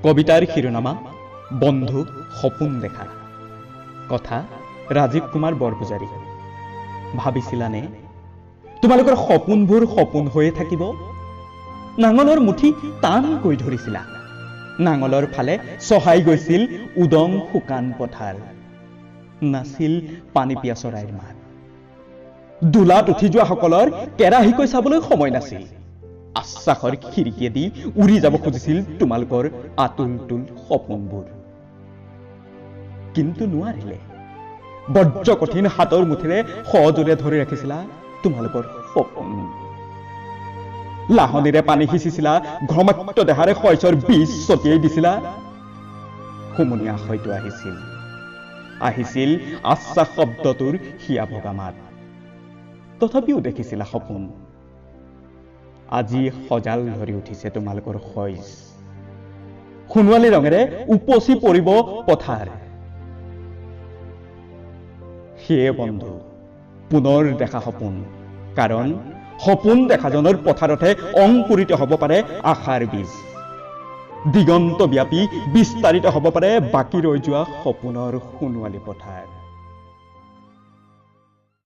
কবিতাৰ শিৰোনামা বন্ধু সপোন দেখা। কথা ৰাজীৱ কুমাৰ বৰপূজাৰী। ভাবিছিলানে তোমালোকৰ সপোনবোৰ সপোন হৈয়ে থাকিব? নাঙলৰ মুঠি টানকৈ ধৰিছিলা, নাঙলৰ ফালে চহাই গৈছিল উদং শুকান পথাৰ, নাছিল পানী পিয়া চৰাইৰ মাত। দোলাত উঠি যোৱাসকলৰ কেৰাহীকৈ চাবলৈ সময় নাছিল। আশ্বাসৰ খিৰিকীয়েদি উৰি যাব খুজিছিল তোমালোকৰ আতুল তুল সপোনবোৰ, কিন্তু নোৱাৰিলে। বজ্ৰ কঠিন হাতৰ মুঠিৰে সজোৰে ধৰি ৰাখিছিলা তোমালোকৰ সপোন। লাহনিৰে পানী সিঁচিছিলা, ঘ্ৰমাক্ত দেহাৰে শইচৰ বীজ ছটিয়াই দিছিলা। হুমুনিয়া হয়তো আহিছিল, আহিছিল আশ্বাস শব্দটোৰ হিয়া ভগা মাত। তথাপিও দেখিছিলা সপোন। আজি সজাল ধৰি উঠিছে তোমালোকৰ শইচ, সোণোৱালী ৰঙেৰে উপচি পৰিব পথাৰ। সেয়ে বন্ধু, পুনৰ দেখা সপোন, কাৰণ সপোন দেখাজনৰ পথাৰতহে অংকুৰিত হ'ব পাৰে আশাৰ বীজ, দিগন্ত ব্যাপী বিস্তাৰিত হ'ব পাৰে বাকী ৰৈ যোৱা সপোনৰ সোণোৱালী পথাৰ।